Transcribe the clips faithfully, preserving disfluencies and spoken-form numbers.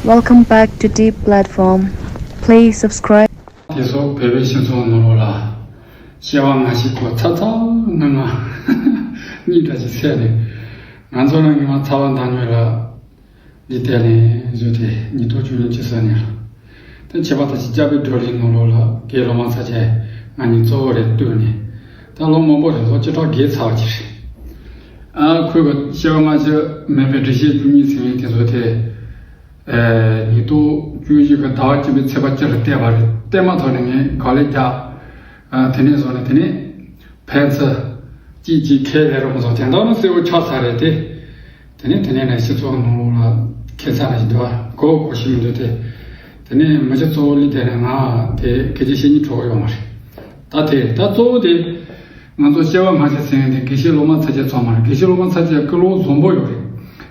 Welcome back to Deep Platform. Please subscribe. དེ་སོགས་བོད་པའི་སྤྱི་ཚོགས་ནང་ལོགས་ལ་སྐྱེ་བ་སྔ་ཕྱི་སྐོར་ཚ་ཚ་ངང་ངང་གཉིས་འདྲ་ཞིག་བསད་ནས། ང་ཚོ་རང་གི་མ་ཚ་བ་མདའ་སྨྱོས་ལ་འདི་བལྟས་ནས་བཟོས་ཏེ་ཉིས་སྟོང་བཅུ་གཉིས་ཀྱི་ས་ནས་ལ། དེ་ཁྱད་པར་དུ་ཅིག་སྐྱབས་པའི་བགྲོ་གླེང་ནང་ལོགས་ལ་དགེ་སློབ་མ་ཚ་ཅན་ང་གཉིས་གཙོ་བོ་རེད་བསྟུན་ནས། ད་ལོ་མང་པོ་རེད་ལོ་བཅུ་ཕྲག་བརྒྱད་ཚར་བ་ཅིག་རེད། ཨ་ཁོས་གི་སྐྱེ་བ་སྔ་ཕྱི་མེད་པའི་འགྲེལ་བཤད་བཅུ་གཉིས་ཟེར་མཁན་དེ་ཚོ་དེ། ཨེ་ཉིས་སྟོང་བཅུ་བཞི་གི་ཟླ་བ་གཅིག་པའི་ཚེས་པ་བཅུ་ལ་བལྟས་པ་རེད། བལྟས་མ་ཐག་ནས་ངས་ག་ལེ་རྒྱག་ཨ་དེ་ནས་བཟུང་ནས་དེ་ནས་ཕན་ཚུན་གཅིག་གཅིག་ཁས་ལེན་རོགས་མཚོན་དེ་འདྲ་ནི་གསལ་བོ་ཆགས་ཚར་རེད་དེ། དེ་ནས་དེ་ནས་ནས་སྤྱི་ཚོགས་ནང་ལོགས་ལ་ཁྱད་མཚར་ཞིག་འདུག་ཨ་གོ་གོ་ཤེས་མི་འདུག་དེ། དེ་ནས་མི་ཆ་གཙོ་བོ་ལི་དེ་ནས་ང་དེ་སྐད་ཆ་བཤད་སྙིང་བྲོ་གི་ཡོད་མ་རེད། ད་དེ་ད་གཙོ་བོ་དེ། ང་ཚོ་སྐྱེ་བ་སྔ་ཕྱི་ཟེར་མཁན་དེ་དགེ་བཤེས་སློབ་མ་ཚ་ཅན་ཚང་མ་རེད། དགེ་བཤེས་སློབ་མ་ཚ་ཅན་ཀུན་སློང་བཟང་པོ་ཡོད་རེད།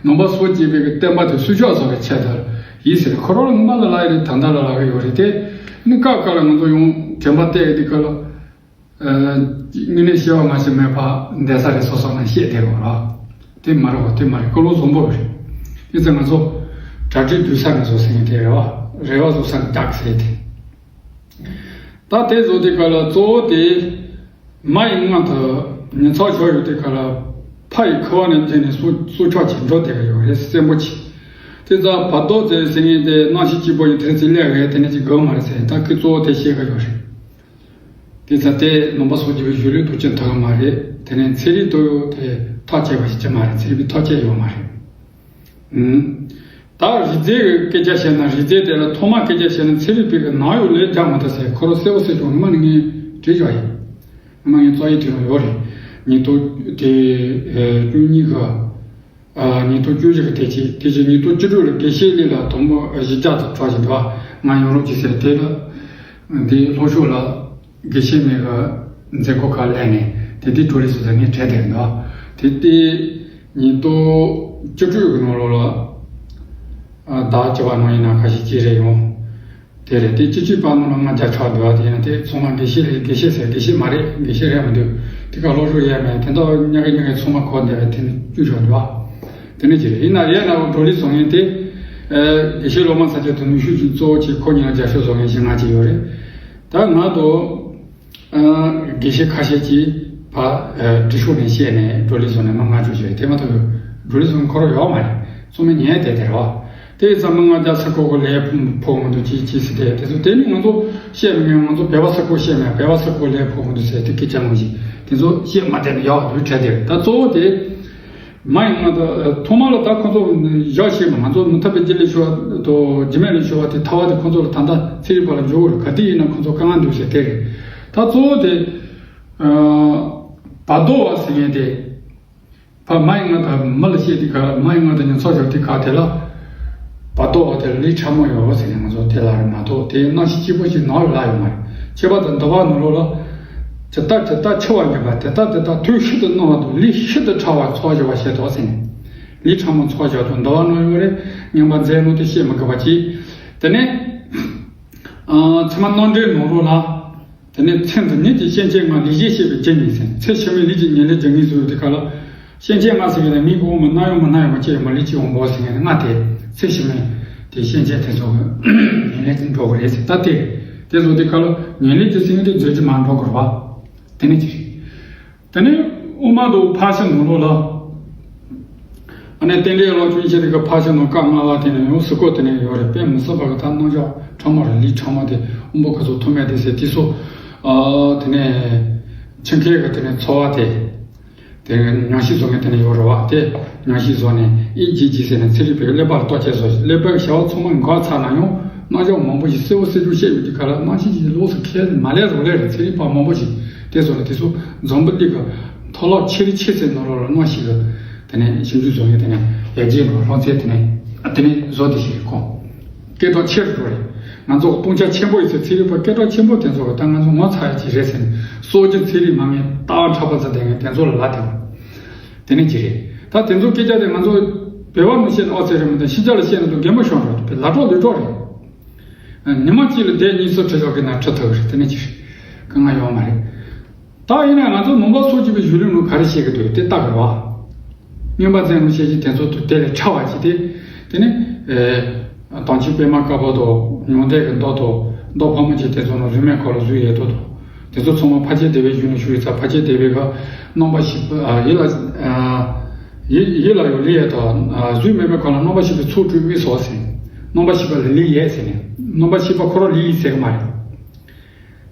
ནང་པ་སངས་རྒྱས་པའི་གི་བསྟན་པ་དེ་སྲུང་སྐྱོབ་བཟོ་བའི་ཆེད་དུ་ཡིན་ཟེར། ཁོ་རང་ལ་སྔོན་མ་ལ་ལབ་ཡོད་རེད། ད་ལྟ་ལ་ལབ་གི་ཡོད་རེད་དེ། ནི་སྐབས་སྐབས་ལ་ང་ཚོ་ཡང་དྲན་པ་བལྟས་ཡོད་དུས་སྐབས་ལ། ཨ་དངོས་གནས་སྐྱེ་བ་སྔ་ཕྱི་མེད་པ་འདས་ས་རེད་སོ་སོ་ནས་བཤད་བསྡད་ཡོད་རེད། དེ་མ་རེད་བ། དེ་མ་རེད། ཀུན་སློང་བཟང་པོ་རེད། དེ་ཚེ་ང་ཚོ་གྲ་སྒྲིག་དུས་ས་ནས་བཟོ་ཟེར་མཁན་དེ་རེད་བ། རེ་བ་བཟོ་ས་ནས་རྒྱག་ཟེར་དེ། ད་དེ་བཟོ་དུས་སྐབས་ལ་གཙོ་བོ་དེ། མ་ཡི་མངལ་དུ་ཉིན་ཚགས་ཞོག་ཡོད་དུས་སྐབས་ལ་ཕ་ཡི་ཁུ་བ་ནས་འཐེན་ནས་སྲོག་སྲོག་ཆགས་ཀྱི་འགྲོ་བསྡད་ཀྱི་ཡོད་རེད། བཙན་པོ་ཆེ། དེ་ཙང་བར་དོ་ཟེར་ཟེར་མཁན་དེ་སྣང་ཞིག་སྐྱིད་པོ་ཡི་དེར་ཚེ་ལས་རེད། དེ་ནས་ཅིག་དགོས་མ་རེད་ཟེར། ད་ཁོས་གཙོ་བོ་དེ་བཤད་ཀྱི་ཡོད་རེད། དེ་ཙང་དེ་ནང་པ་སངས་རྒྱས་པའི་གཞུང་ལུགས་དུ་ཅི་ཐུག་གི་མ་རེད། དེ་ནས་ཚན་རིག་ཏུ་ཡོད་དེ་ཐག་བཅད་པ་ཞིག་ཅི་མ་རེད། ཚན་རིག་པའི་ཐག་བཅད་ཡོད་མ་རེད། ད་རིགས་རྫས་ཀྱི་སྐད་ཆ་བཤད་ན་རིགས་རྫས་དེ་ལ་ཐོག་མ་སྐད་ཆ་བཤད་ན་ཚན་རིག་པའི་གི་ནང་ཡོད་ལས་རྒྱག་མ་ཐུབ་ཟེར། ཁོ་རང་གསལ་པོ་གསལ་རྐྱང་ངོ་མ་ནི་ངས་བྲིས་བཞག་ཡིན། ངོ་མ་ངའི་རྩ་ཡི་དེ་ལ་ཡོད་རེད། ཉིས་སྟོང་དེ་ཉིས་སྟོང་བཅུ་གཉིས་གི་ཉིས་སྟོང་བཅུ་བཞི་གི་དེ་ཅི་དེ་ཅི་ཉིས་སྟོང་བཅུ་དྲུག་ལ་དགེ་བཤེས་ལི་ལ་དང་པོ་གཞིས་ཆགས་དུ་གྲགས་བཞིན་དུ་ང་ཡོང་རོགས་ཅིག་ཟེར། དེ་ལ་འདི་ལྷོ་ཕྱོགས་ལ་དགེ་བཤེས་མའི་གི་མཛད་སྒོ་ཁག་ལས་ནས་དེ་དུས་གྲོ་ལི་སུ་ཟ་ངས་བྲལ་དེར་འདུག་དེ་དེ་ཉིས་སྟོང་བཅུ་དྲུག་གི་ནང་ལོགས་ལ་ཟླ་བཅུ་པ་ནང་ཡིན་ན་ཁ་ཤས་ཅིག་རེད་ཡོང་། དེ་རེད། དེ་སྤྱི་སྤྱོད་པ་ནང་ལ་ང་རྒྱ་ཆགས་འདུག་དེ་ཡིན་ན་དེ་ཚང་མ་དགེ་བཤེས་རེད། དགེ་བཤེས་ཟེར་དགེ་བཤེས་མ་རེད། དགེ་བཤེས་རེད་མི་འདུག་དེ་ག་སློབ་ཕྲུག་ཡས་མེད་དེ་འདྲ་ཉག་གི་ཉག་གི་ཚང་མ་གོ་བསྡད་པའི་དེ་ནི་བཅུ་ཆགས་འདུག་དེ་ནི་ཅི་རེད། ཡིན་ན་ཡས་ན་གྲོ་ལི་བཟོ་མཁན་དེ། དགེ་བཤེས་སློབ་མ་ཚ་ཅན་དུ་ནུས་ཤུགས་ཀྱི་གཙོ་བོ་ཆེ་ཁོ་གཉིས་ལ་རྒྱབ་སྐྱོར་བཟོ་མཁན་ཞིག་ང་ཅིག་ཡོད་རེད། ད་ང་དང་། དགེ་བཤེས་ཁ་ཤས་ཀྱིས་ཕ་འབྲི་ཤོག་ནས་བཤད་ནས་གྲོ་ལི་བཟོ་ནས་མ་ང་ཅིག་ཡོད་རེད། དེ་མ་གཏོགས་གྲོ་ལི་བཟོ་མཁན་ཁོ་རང་ཡོད་མ་རེད། ཚང་མས་ཉན་བསྡད་དེ་རེད་བ། དེ་ཡི་ཚང་མ་ང་རྒྱ་ས་ཁོ་གོ་ལས་ཕུང་ཕོག་མི་འདུག་ཅི་ཅི་ཟེར་དེ་དེ་ཚོ་དེ་ནི་ང་ཚོ་བཤད་མི་ཉན། ང་ཚོ་བོད་པ་ས་ཁོ་བཤད་མེད། བོད་པ་ས་ཁོ་ལས་ཕོག་མི་འདུག་ཟེར་དེ་སྐད་ཆ་ངོ་ཞིག་དེ་ཚོ་བཤད་མ་བསྡད་ན་ཡག་འདུག་བྲལ་དེ་རེད། ད་གཙོ་བོ་དེ། མ་ཡི་མངལ་དུ་ཐོག་མ་ལ་ད་ཁོ་ཚོ་བཞག་ཤེས་མ། ང་ཚོ་མུ་ཐབ་པའི་རྗེས་ལས་ཤོར་བ་དང་རྗེས་མ་ལས་ཤོར་བ་དེ་ཐར་བ་དེ་ཁོ་ཚོ་ལ་ད་ལྟ་ཚན་རིག་པ་ལ་འཇོག་དགོས་རེད། ག་དུས་ཡིན་ན་ཁོ་ཚོ་དཀའ་ངལ་འདུག་ཟེར་དེ་རེད། ད་གཙོ་བོ་དེ་བར་དོ་བ་ཟེར་མཁན་དེ་ཕ་མ་ཡི་མངལ་དུ་མི་ལ་སྐྱེས་དུས་ག་མ་ཡི་མངལ་དུ་ཉིན་ཚགས་ཞོག་དུས་ག་དེ་ལ་བར་དོ་བ་དེ་ལ་ལུས་ཕྲ་མོ་ཡོད་ཟེར་ནས་ང་ཚོ་དེ་ལ་རེད་མ་གཏོགས་དེ་སྣང་ཞིག་སྐྱིད་པོ་ཞིག་ནང་ལ་ཡོད་མ་རེད། ཁྱད་པར་དུ་འདུལ་བ་ནང་ལོགས་ལ། ཇི་ལྟར་ཇི་ལྟར་འཆི་བར་འགྱུར་བ་དེ་ལྟར་དེ་ལྟར་དུས་ཤིན་ཏུ་རྣམ་པ་དང་ལུས་ཤིན་ཏུ་ཕྲ་བ་ཚོགས་བཞག་པ་ཞེས་དོགས་ཟིན། ལུས་ཕྲ་མོ་ཚོགས་བཞག་དང་འདུལ་བ་ནང་ཡོད་རེད། ངན་པ་མཛད་ནོ་དེ་བཤད་མི་དགོས་པ་གཅིག་དེ་ནས་ཚད་མ་རྣམ་འགྲེལ་ནང་ལོགས་ལ། དེ་ནས་ཚེ་འདི་ཉིད་ཀྱི་སྐྱེ་མཆེད་ལྔ་ལས་གཞན་གཤེགས་པའི་རྒྱུ་ཉིད་ཟིན། ཚེ་ཕྱི་མའི་ལུས་ཀྱི་ཉེར་ལེན་རྒྱུ་ཉིད་ཟེར་བའི་དེ་ག་ལ། སྐྱེ་མཆེད་ལྔ་ཟེར་བའི་ནི་མིག་གི་འོག་མ་སྣ་ཡོད་མ་སྣ་ཡོད་མ་ལྕེ་ཡོད་མ་ལུས་ཀྱི་འོང་བོ་ཟེར་བའི་ནི་ལྔ་དེ་ཚེ་ཕྱི་མའི་དེ་སྐྱེ་མཆེད་དེ་ཚོ་ཉེར་ལེན་དུ་འགྲོ་གི་རེད་ཟེར། ད་དེ་དེ་ཚོ་དེ་ག་ལ་ཉེར་ལེན་གྱི་ཟེར་བའི་དེ་རྫས་ཀྱི་མ་འགྲོ་གི་རེད་བ། དེ་ནི་ཅི་རེད། དེ་ནས་དབུ་མ་དང་ཕར་ཕྱིན་ནང་ལོགས་ལ། ཨ་ནི་རྟེན་འབྲེལ་ལོ་ཆུང་ཆེ་དེ་ག་ཕར་ཕྱིན་ནང་བཀའ་ལྔ་པ་དེ་ནས་ཡང་སུ་ཁོ་དེ་ནས་ཡོད་རེད། དཔེ་མི་སྲིད་པ་གི་ད་རྣམ་གཞག་ཕྲ་མོ་རེད། ལུས་ཕྲ་མོ་དེ་དབང་པོ་ག་ཚོད་ཐུབ་མེད་དེ་ཟེར་དེ་ཚོ། ཨ་དེ་ནས་ཆེད་མཁས་གི་དེ་ནས་འཚོ་བ་དེ། དེ་ཉམས་ཞིབ་བཟོ་མཁན་དེ་ནས་ཡོད་རེད་བ། དེ་ཉམས་ཞིབ་བཟོ་ནས་ཨིན་ཇི་ཇི་ཟེར་ནས་ཚན་རིག་པའི་ཀླད་པ་ལ་གཏོར་བཅོས་བཟོ་ཞིང་། ཀླད་པའི་བྱ་བ་ཚང་མ་འགག་ཚར་ན་ཡང་རྣམ་གཞག་མང་པོ་ཞིག་གསལ་པོ་གསལ་རྐྱང་བཤད་ཡོད་ཀྱི་ག་ལ་རྣམ་ཤེས་ཀྱི་ལོགས་སུ་ཁས་མ་ལེན་རོགས་ལས་རེད། ཚན་རིག་པ་མང་པོ་ཞིག་དེ་ཚོ་ནས་དེ་ཚོ་འཛམ་བུ་གླིང་གི་མཐོ་སློབ་ཆེ་རིགས་ཆེ་ཚད་ནང་ལོགས་ལ་རྣམ་ཤེས་ཀྱི་དེ་ནས་ཞིབ་འཇུག་བཟོ་མཁན་དེ་ནས་ཡར་རྒྱས་ལ་རང་ཚད་དེ་ནས་དེ་ནས་བཟོ་དེ་ཞིག་རེད་ཁོ། སྐད་གྲགས་ཆེ་རུ་འགྲོ་རེད། ང་ཚོ་སྟོང་ཆ་ཆེན་པོ་ཡོད་ཚེ་ཚན་རིག་པ་སྐད་གྲགས་ཆེན་པོ་དེ་ཚོ་གི་ད་ང་ཚོ་ངོ་ཚ་ཡ་ཅིག་རེད་ཟེར་ནས་སྲོལ་རྒྱུན་ཚན་རིག་མ་ངན་ཏག་ཕྲག་པ་ཚ་དེ་ངས་དེ་ཚོ་ལ་ལབ་དེ་བ། དེ་ནས་ཅི་རེད། ད་དེ་ཚོ་སྐད་ཆ་དེ་ང་ཚོ་བོད་པ་མི་བཤད་ན་ཨོ་ཙེ་རེད་མི་འདུག་ཕྱི་རྒྱལ་ལ་བཤད་ན་དུ་རྒན་པོ་ཤོར་འགྲོ་དུ་བའི་ལ་གྲོགས་ལུས་གྲོགས་རེད། ཉི་མ་གཅིག་ལ་དེ་གཉིས་སུ་ཁྲི་ཤོག་གི་ན་ཁྲི་ཐུབ་རེད། དེ་ནས་ཅི་རེད། དཀའ་ངལ་ཡོད་མ་རེད། ད་ཡིན་ན་ང་ཚོ་ནང་པ་སོགས་ཀྱི་པའི་གཞུང་ལུགས་ནང་ག་རེ་བཤད་ཀྱི་འདུག་དེ་ལྟ་དགོས་བ། རྔན་པ་བཙན་ལུགས་བཤད་ཀྱི་དེ་ཚོ་དུ་དེ་ལས་ཕྲ་བ་ཅིག་དེ། དེ་ནས། དྭངས་ཆུ་པད་མ་དཀར་པོ་དང་ཉུང་མཐའི་གི་མདོག་དང་མདོག་ཕག་མོ་ཅན་དེ་ཚོ་ནང་རིས་མེད་ཁོ་ལ་གཟུགས་ཡོད་དོ་དང་། དེ་ཚོ་ཚང་མ་འཕགས་སྐྱེས་སྡེ་པའི་གཞུང་ནས་ཞུ་ཡོད་ཙང་། འཕགས་སྐྱེས་སྡེ་པའི་གི་རྣམ་པ་བཞི་པ་ཨ་ཡིད་ལ་ཨ་ཡིད་ཡིད་ལ་ཡོད་ལུས་ཡོད་དང་། ཨ་གཟུགས་མེད་པའི་ཁོ་ལ་རྣམ་པ་བཞི་པའི་ཚོགས་སྤྲུལ་དམིགས་སུ་ཟེར། རྣམ་པ་བཞི་པ་ལ་ལུས་ཡོད་ཟེར་ནས། རྣམ་པ་བཞི་པ་ཁོ་རང་ལུས་ཡོད་ཟེར་གི་མ་རེད།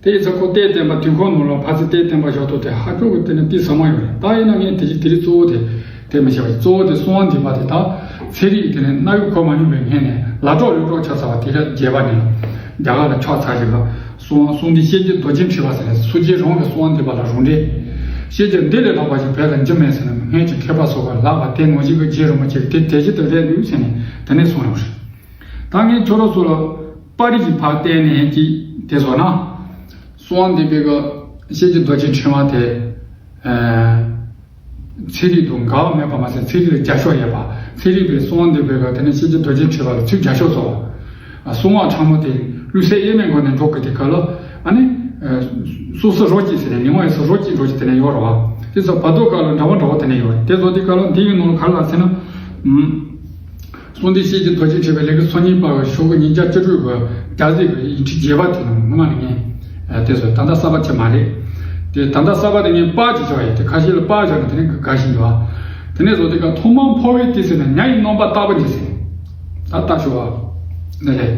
དེ་ཡིན་ཙང་ཁོ་གཏེར་སྟོན་པ་དུས་འཁོར་ནང་ལ་ཕར་ཚུར་གཏེར་སྟོན་པ་བཞག་སྟངས་དེ་ཧ་ཅང་གི་དེ་ནི་གཏིང་ཟབ་མོ་ཡོད་རེད། ད་ཡིན་ན་ངས་དེ་རིང་དེ་རིང་གཙོ་བོ་དེ་དེ་མི་བྱ་བ། གཙོ་བོ་དེ་གསང་བ་འདུས་པ་དེ་དང་ཚན་རིག་དེ་ནི་རྣ་བའི་གོ་མ་མྱོང་བའི་སྔོན་ནས་ལག་གྲོགས་ལུས་གྲོགས་ཆགས་ཚར་བ་དེ་ར་རྒྱས་པ་ནས་རྒྱ་གར་ལ་ཆགས་ཚར་བཞིན་པ། གསང་བ་གསང་འདུས་ཤེར་ཕྱིན་རྡོ་རྗེ་འཁྲིལ་བ་ཟེར་ནས་སངས་རྒྱས་རང་གི་གསང་བ་འདུས་པ་ལ་རང་འགྲེལ། ཤེར་ཕྱིན་འདི་ལས་ལྷག་པ་ཞིག་བོད་ལ་འགྱུར་མེད་ཟེར་ནས་སྔོན་གྱི་མཁས་པ་ཚོ་ག་ལགས་པ་དེ་ནང་བཞིན་གྱི་རྗེ་རིན་པོ་ཆེ་གིས་དེ་དེ་བཞིན་དུ་རེད་འདུག་ཟེར་ནས་དེ་ནས་གསུངས་ཡོད་རེད། ད་ངས་ཁྱོད་རང་ཚོ་ལ་པར་རིས་ཀྱི་ཕར་བལྟས་ནས་ཅིག་དེ་བཟོ་ན། གསང་བ་འདུས་པའི་གི་ཤེར་ཕྱིན་རྡོ་རྗེ་འཁྲིལ་བ་དེ། ཨ་ཚན་རིག་དང་འགལ་བ་མེད་པ་མ་ཟད་ཚན་རིག་ལ་རྒྱབ་སྐྱོར་ཡོད་པ། ཚན་རིག་པས་གསང་བ་འདུས་པའི་གི་དེ་ནས་ཤེར་ཕྱིན་རྡོ་རྗེ་འཁྲིལ་བ་ལ་ཚུར་རྒྱབ་སྐྱོར་བཟོ་བ། གསང་བ་ཕྲ་མོ་དེ་བློ་གསལ་དབྱེར་མེད་སྒོ་ནས་འགྲོ་དགོས་དེ་ག་ལ། ཨ་ནི། སོ་སོ་རོ་གཅིག་ཟེར་ནས་ཉི་མ་ཡི་སོ་རོ་གཅིག་རོ་གཅིག་དེ་ནས་ཡོད་རེད་བ། དེ་ཚོ་བར་དོ་ག་ལ་འདྲ་བ་འདྲ་བ་དེ་ནས་ཡོད་རེད། དེ་ཚོ་དེ་ག་ལ་འདི་ཡི་ནང་ལ་ག་ལ་ཟེར་ན། ཨུམ། གསང་འདུས་ཤེར་ཕྱིན་རྡོ་རྗེ་འཁྲིལ་བའི་ལས་ཀྱི་སོ་གཉིས་པ་གི་ཤོག་གུ་ཉིས་བརྒྱ་བཅུ་དྲུག་གི་རྒྱ་ཟིག་གི་ཡིག་ཕྲེང་རྒྱས་པ་དེ་ནང་ངོ་མ་ནི་ངས་དེ་ཚོ་ད་ལྟ་གསར་པ་ཅིག་མ་རེད། དེ་ད་ལྟ་གསར་པ་དེ་ངས་པར་ཅིག་བྱས་ཡོད། དེ་ཁ་ཤས་ལ་པར་བྱས་ནས་དེ་ནས་དགའ་བཞིན་འདུག་ཨ། དེ་ནས་བཟོ་དེ་ག་ཐོག་མར་འཕོ་བའི་དུས་ཟེར་ནས་ཉ་ཡི་རྣམ་པ་ལྟ་བུ་ཉིད་ཟེར། ད་ལྟ་ཞུ་བ་ནི་རེད།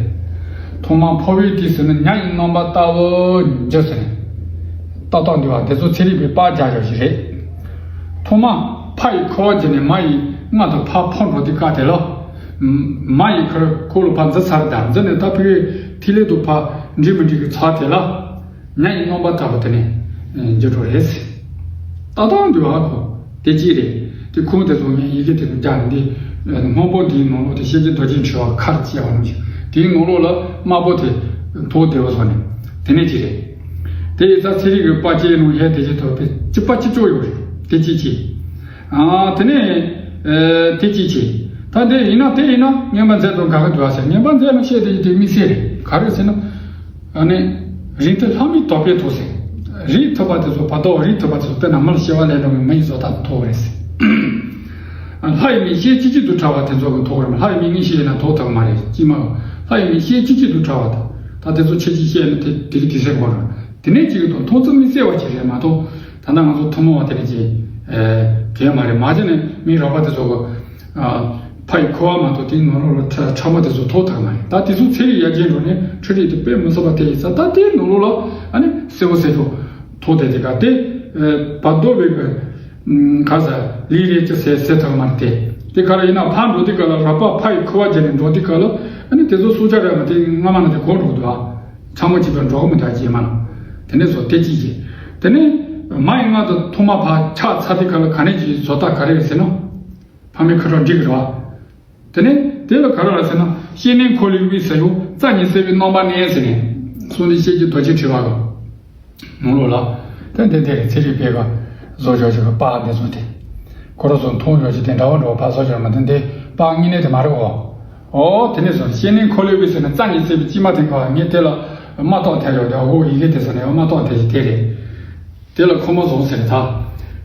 ཐོག་མར་འཕོ་བའི་དུས་ཟེར་ནས་ཉ་ཡི་རྣམ་པ་ལྟ་བུ་ཉིད་ཟེར་ནས་ལྟ་སྟངས་འདུག་ཨ། དེ་ཚོ་ཚན་རིག་པས་པར་རྒྱག་ཡོད་ཞིག་རེད། ཐོག་མ་ཕ་ཡི་ཁུ་བ་བརྒྱུད་ནས་མ་ཡི་མངལ་དུ་ཕར་འཕོ་འགྲོ་དུས་སྐབས་དེ་ལ། མ་ཡི་ཁུ་ཁུ་ལ་ཕར་འཛུལ་ཚར་དང་འཛུལ་ནས་ད་ཕ་གི་ཐིག་ལེ་དུ་ཕར་འགྲིག་མི་འགྲིག་གི་ཚར་དེ་ལ། ཉ་ཡི་རྣམ་པ་ལྟ་བུ་དེ་ནས་འགྱུར་འགྲོ་རེད། ལྟ་སྟངས་འདུག་ཨ་ཁོ། དེ་གཅིག་རེད། དེ་ཁུངས་དེ་ཚོ་ངས་ཡི་གེ་དེ་ཚོ་རྒྱག་ནས་འདི། སྔོན་པོ་འདིའི་ནང་ལོགས་དེ་ཤེར་ཕྱིན་རྡོ་རྗེ་འཁྲིལ་བ་ཁར་བཅད་པ་ནང་བཞིན་དེའི་ནང་ལོགས་ལ་དམར་པོ་དེ་དོག་བདེ་བ་བཟོ་ནས་དེ་ནས་གཅིག་རེད། དེ་ཡི་ཚ་ཚན་རིག་གི་པར་ཆས་ནང་ཧེ་དེ་བཞིན་དུ་དཔེ་གཅིག་པ་གཅིག་ལྕོགས་ཡོད་རེད། དེ་གཅིག་གཅིག་ཨ་དེ་ནས་ཨ་དེ་གཅིག་གཅིག་ད་དེ་ཡིན་ན་དེ་ཡིན་ན་ངན་པ་མཛད་དང་དགག་གི་འདུག་ཨ་ཟེར། ངན་པ་མཛད་ལ་བཤད་དེ་དེ་དམིགས་བསལ་རེད། ག་རེ་ཟེར་ན། ཨ་ནི། རིང་དུ་ལྷག་མེད་དོགས་པས་དོགས་ཟེར། རིགས་ཐོབ་པ་དེ་ཚོ་བར་དོ་རིགས་ཐོབ་པ་དེ་ཚོ་དཔེར་ན་མི་ལ་སྐྱེ་བ་ལེན་འགྲོ་བའི་མི་ཡི་བཟོ་ལྟ་དང་ཐོག་རེད་ཟེར། ལྷ་ཡི་མིག་ཤེས་གཅིག་གཅིག་ཏུ་ཕྲ་བ་དེ་ཚོ་གི་ཐོག་རེད། ལྷ་ཡི་མིག་གཉིས་ཤེས་ཡིན་ན་ཐོག་ཐག་མ་རེད་ཅི་མ། ལྷ་ཡི་མིག་ཤེས་གཅིག་གཅིག་ཏུ་ཕྲ་བ་དང་ད་དེ་ཚོ་ཆེ་ཆེ་བཤད་ན་དེ་དེ་གི་དེ་སེ་གོ་རེད། དེ་ནས་གཅིག་གི་ཐོག་མཐོང་ཚུལ་མི་གསལ་བ་ཅིག་རེད་མ་གཏོགས། ད་ལྟ་ང་ཚོ་ཐུན་མོང་བ་དེ་ནས་ཅིག་གལ་མ་རེད། མ་གཞི་ནས་མི་རོགས་པ་དེ་ཚོ་གི་ཕ་ཡི་ཁུ་བ་མ་གཏོགས་དེའི་ནང་ལོགས་ལ་ཕྲ་ཕྲ་མོ་དེ་ཚོ་ཐོག་ཐག་མ་རེད། ད་དེ་ཚོ་ཚན་རིག་ཡར་རྒྱས་འགྲོ་ནས་འཕྲུལ་རིག་དེ་དཔེ་མི་སྲིད་པ་དེ་ཡིན་ཙང་ད་དེའི་ནང་ལོགས་ལ་ཨ་ནི་གསལ་པོ་གསལ་པོ་ཐོག་དེ་དེ་ག་དེ་བར་དོ་བའི་གི་ག་ས་ལི་རེ་ཅི་ཟེར་ཟེར་ཐག་མ་རེད་དེ། དེ་ག་ལ་ཡིན་ན་ཕར་འགྲོ་དུས་ག་ལ་རོགས་པ་ཕ་ཡི་ཁུ་བ་བརྒྱུད་ནས་འགྲོ་དུས་ག་ལ་ཨ་ནི་དེ་ཚོ་སྲོག་ཆགས་རེད་མ་དེ་སྔ་མ་ན་དེ་གོ་འགྲོ་གི་འདུག་ཨ། ཚང་མ་གཅིག་པར་འགྲོ་གི་མི་འདུག་རྗེས་མ་ལ། དེ་ནས་བཟོ་དེ་གཅིག་བྱས། དེ་ནས་མ་ཡི་མངལ་དུ་ཐོག་མ་ཕར་ཆགས་ཚར་དུས་ག་ལ་ག་ནས་ཀྱི་བཟོ་ལྟ་ག་རེ་ཟེར་ན། ཕ་མའི་ཁུ་ཁྲག་འགྲིག་གི་རེད་བ། དེ་ནས་དེ་ལ་ག་རེ་ལ་ཟེར་ན་ཤེར་ཕྱིན་འཁོར་ལོའི་དབུས་སུ་ཡང་རྩ་ཉིད་གསལ་བའི་རྣམ་པ་གནས་ཟེར་ནས། གསང་འདུས་ཤེར་ཕྱིན་རྡོ་རྗེ་འཁྲིལ་བ་གི་ནང་ལོགས་ལ། དེ་འདི་འདི་རེད། ཚན་རིག་པས་ག་བཟོ་བྱ་ཞིག་གི་པར་འདི་བཟོ་དེ། ཁོ་ར་ཚོ་མཐོང་བྱ་ཞིག་དེ་འདྲ་བ་འདྲ་བ་ཕར་བཟོ་བྱ་མ་དེ་འདི་པར་དངོས་གནས་དེ་མ་རེད་གོ། ཨོ་དེ་ནས་བཟུང་ཤེར་ཕྱིན་འཁོར་ལོའི་དབུས་སུ་ནི་རྩ་ཉིད་གསལ་བའི་དཀྱིལ་མ་དེ་ག་ངས་དེ་ལ་མ་གཏོགས་དེ་ཡོད་དེ། ཨོ་ཡི་གེ་དེ་ཟེར་ནས་མ་གཏོགས་དེ་ཞིག་དེ་རེད། དེ་ལ་ཁོ་མོ་བཟུང་ཟེར་ད།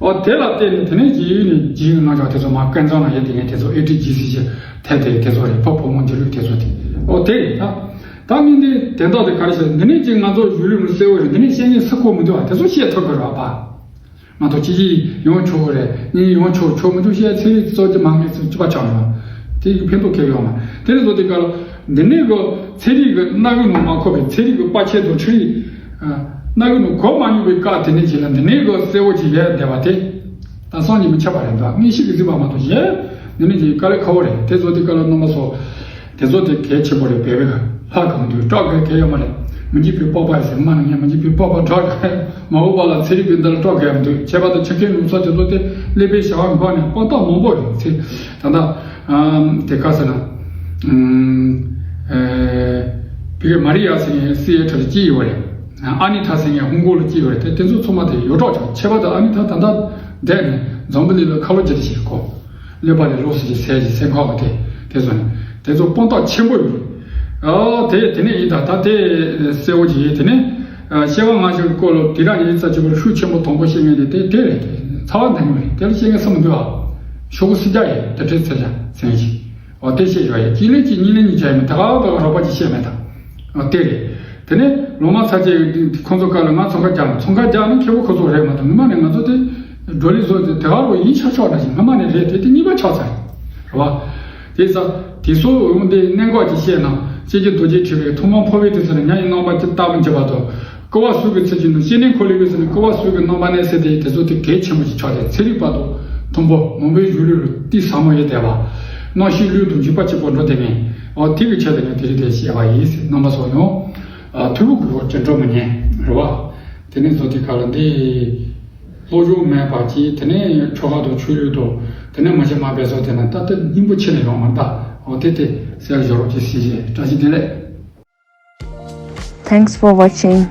ཨོ་དེ་ལ་བརྟེན་ནས་དེ་ནས་རྗེས་ནས་རྗེས་ཀྱི་རྣམ་གཞག་དེ་ཚོ་མ་ཀུན་བཟང་ན་ཡོད་དེ་ངས་དེ་ཚོ་ཨེ་ཏི་ཇི་སི་ཞེས་ཐད་དེ་དེ་ཚོ་རེད། ཕ་བུ་མོ་འགྱུར་ལུགས་དེ་ཚོ་དེ། ཨོ་དེ་རེད་ད། ད་ངས་འདི་དོན་དག་དེ་ག་རེ་ཟེར། འདི་ནས་ཅིག་ང་ཚོ་གཞུང་ལུགས་ནི་གསལ་བོ་རེད། འདི་ནས་བཤད་མཁན་སུ་གོ་མི་འདུག་བ། དེ་ཚོ་བཤད་ཐུབ་དགོས་རེད་བ། མ་གཏོགས་ཅི་ཅི་ཡོང་ཆོག་གི་རེད། གཉིས་ཡོང་ཆོག་ཆོག་མི་འདུག་བཤད་ཚེ་རིང་གཙོ་ཆེ་མ་ངས་ཚུར་གཅིག་པ་ཆགས་ཡོང་། དེ་གི་ཕན་ཐོགས་ཁེལ་ཡོང་མ། དེ་ནས་བཟོ་དེ་ག་ལ་འདི་ནས་གི་ཚན་རིག་གི་རྣ་བའི་ནང་མ་འཁོར་བའི་ཚན་རིག་གི་པར་ཆས་དང་འཕྲུལ་རིག་རྣ་བའི་ནང་གོ་མ་མྱོང་བའི་སྐབས་དེ་ནས་ཅིག་ལ་འདི་ནས་གི་གསལ་བོ་ཅིག་ཡལ་བསྡད་པ་དེ། ད་སང་ཉིན་མི་ཆད་པ་རེད་འདུག་དངོས་གཞི་གི་གཟིགས་པ་མ་གཏོགས་གཞན། འདི་ནས་ཅིག་དཀའ་ལས་ཁག་པོ་རེད། དེ་བཟོ་དེ་ག་ལ་རྣམ་པ་ཚོ། དེ་ཚོ་དེ་གལ་ཆེན་པོ་རེད། བོད་པའི་ལྷ་གང་དུས་སྐྲག་དགོས་གལ་ཡོད་མ་རེད། མི་འཇིགས་པའི་སྤོབས་པ་ཟེར་མ་ནི་ངས་མི་འཇིགས་པའི་སྤོབས་པ་སྐྲག་དགོས་མ་འོངས་པ་ལ་ཚན་རིག་པའི་འདི་ལ་སྐྲག་དགོས་མི་འདུག་ཁྱད་པར་དུ་ཆུ་རྐྱེན་ལུང་ཚ་དེ་ཚོ་དེ་ཀླད་པའི་བྱ་བ་འགོག་ནས་དཔང་རྟགས་མང་པོ་རེད་ཚེ། ད་ལྟ་དེ་ག་ཟེར་ན། བི་གེ་མ་རི་ཡ་ཟེར་མཁན་སི་ཨེ་ཊི་ལ་སྐྱེས་ཡོད་རེད། ཨ་ནི་ཐ་ཟེར་མཁན་ཧོང་ཀོང་ལ་སྐྱེས་ཡོད་རེད། དེ་དེ་ཚོ་ཚང་མ་དེ་ཡོད་གྲོགས་ཆགས། ཁྱད་པར་དུ་ཨ་ནི་ཐ་ད་ལྟ་བསྡད་ནས་འཛམ་བུ་གླིང་ལ་ཁ་ལོ་བརྒྱབ་བཞིན་གོ། ཀླད་པ་ལས་ལོགས་སུ་ཅིག་ཟས་ཀྱི་སེམས་ཁམས་དེ་དེ་ཚོ་ནི་དེ་ཚོ་དཔང་རྟགས་ཆེན་པོ་ཡོད། ཨ་དེ་དེ་ནས་ཡིན་ད་ད་དེ་གསལ་བོ་ཅིག་ཡིན། དེ་ནས་ཨ་སྐྱེ་བ་སྔ་ཕྱི་གི་སྐོར་ལ་དེ་རང་ཡིན་ཙམ་གཅིག་པུར་ཤུགས་ཆེན་པོ་དང་པོ་བཤད་མཁན་དེ་དེ་དེ་རེད། དེ་ཚ་བ་འདི་ནི་མ་རེད། དེ་ལ་བཤད་མཁན་སུ་མི་འདུག་ཨ། ཤོག་གུ་སུམ་བརྒྱ་ཡོད། དེ་འཕྲལ་ཚེ་བྱ་ཟེར་མཁན་ཞིག་འོ་དེ་བཤད་ཡོད་ཡ། གཅིག་ལས་གཅིག་གཉིས་ལས་གཉིས་བྱ་ཡ་མེད། ད་ག་བ་ད་ག་རོགས་པ་ཅིག་བཤད་མེད་ད། འོ་དེ་རེད། དེ་ནས་ལོ་མ་ཚ་ཅེ་ཁོང་ཚོ་ཀ་ལ་ང་ཚོང་ཁ་རྒྱག་ན་ཚོང་ཁ་རྒྱག་ན་ཁེ་པོ་ཁོ་ཚོ་རེད་མ་གཏོགས་ངོ་མ་ནས་ང་ཚོ་དེ་བགྲོ་གླེང་བཟོ་དེ་དེ་ག་རོགས་ཡིན་ཆ་ཆོག་ན་ཞིག་ངོ་མ་ནས་རེད། དེ་དེ་གཉིས་པ་ཆགས་ཚར་རེད་བ། དེ་ས་དེ་ཚོ་འོང་དེ་གནད་འགག་ཅིག་བཤད་ན་ཅེ་ཀྱི་རྡོ་རྗེ་ཁྲི་པའི་ཐུགས་དམ་འཕོ་བའི་དུས་ཚོད་ལ་ཉ་ཡི་རྣམ་པ་ཅིག་ལྟ་བུ་འཇིབ་པ་དང་། ཀུ་བ་སུ་གི་ཚེ་གཅིག་ནང་སྐྱེ་གནས་འཁོར་ལོའི་དབུས་སུ་ནི་ཀུ་བ་སུ་གི་རྣམ་པ་གནས་ཟེར་ཏེ་དེ་ཚོ་དེ་གལ་ཆེན་པོ་ཞིག་ཆགས་ཏེ་ཚེ་རིང་བར་དུ་མཐོན་པོ་མང་པོའི་སྒྱུ་ལུས་ལ་གཏིང་ཟབ་མོ་ཡོད་བསྡད་པ། རྣམ་ཤེས་ལུས་དང་འཇུག་པ་གཅིག་པོ་འགྲོ་བསྡད་མིན། འོ་དེ་གི་ཆེད་དུ་ནི་དེ་རིང་དེ་བཤད་པ་ཡིན་ཟེར། རྣམ་པ་ཚོ་ཡང་ཐུ་བོ་གི་རོ་ཅན་འགྲོ་མི་ཉན་རེད་བ། དེ་ནས་བཟོ་དེ་ག་ལ་འདི་སློབ་སྦྱོང་མེད་པ་གྱིས་དེ་ནས་ཆོ་ག་དང་ཆོས་ལུགས་དང་དེ་ནས་མ་བྱེད་མ་འབད་སོགས་དེ་ན་ད་ལྟ་སྙིང་པོ་ཆེ་ནས་ཡོང་མ་ད། འོ་དེ་དེ་གསལ་བཞག་རོགས་ཀྱི་སྲིད་ཞེས་བཀྲ་ཤིས་བདེ་ལེགས། Thanks for watching.